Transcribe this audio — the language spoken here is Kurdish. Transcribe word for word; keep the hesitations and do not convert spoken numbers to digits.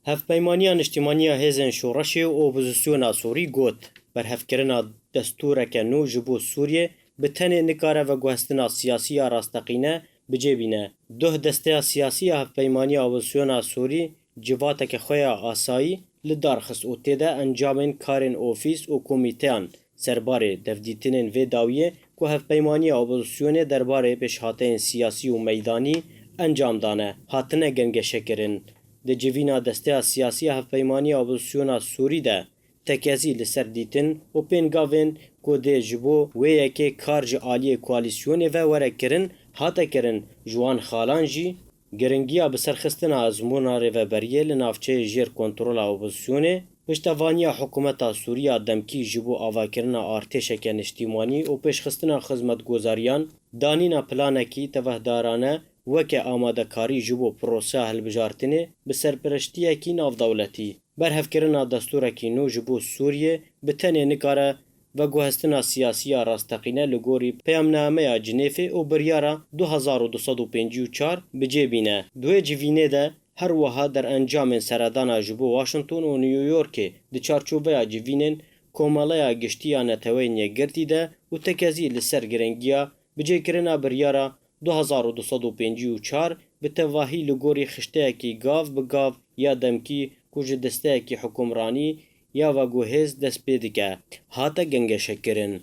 Hevpeymaniya Niştimanî ya Hêzên Şoreşê û Opozisyona Sûrî got, berhevkirina destûreke nû ji bo Sûriyê bi tenê nikare veguhestina siyasî ya rasteqîne bi cê bîne. Duh desteya siyasî ya Hevpeymaniya Opozisyona Sûrî civateke xwe ya asayî li dar xist û tê de encamên karên ofîs û komîteyan serbarê devdîtinên vê dawiyê ku Hevpeymaniya Opozisyonê derbarê pêşhateyên siyasî û meydanî encam dane, hatine gengeşekirin. Di civîna desteya siyasî ya Hevpeymaniya Opozisyona Sûrî de tekezî li ser dîtin û pêngavên ku dê ji bo wê yekê kar ji aliyê koalîsyonê ve were kirin, hate kirin, ji wan xalan jî giringiya biserxistina ezmûna rêveberiyê li navçeyê jêr kontrola opozisyonê, piştevaniya hikûmeta Sûrî ya demkî ji bo avakirina artêşeke niştîmanî û pêşxistina xizmetgozariyan, danîna planekî tevehdarane weke amadekarî ji bo proseya hilbijartinê bi serpereştiyekî navdewletî. Berhevkirina destûrekî nû ji bo Sûriyê bi tenê nikare veguhestina siyasî ya rasteqîne li gorî Peyamnameya Cinêfê û biryara du hezar û du sed û pêncî û çar bi cê bîne. Di wê civînê de her wiha derencamên seredana ji bo Washington û New Yorkê di çarçoveya civînên Komeleya Giştî ya Neteweyên Yekgirtî de û tekezî li ser giringiya bicêkirina biryara du hezar û du sed û pêncî û çar bi tevahî li gorî xişteyekî gav bi gav ya demkî ku ji desteyekî hikûmranî ya veguhêz dest pê dike, hate gengeşekirin.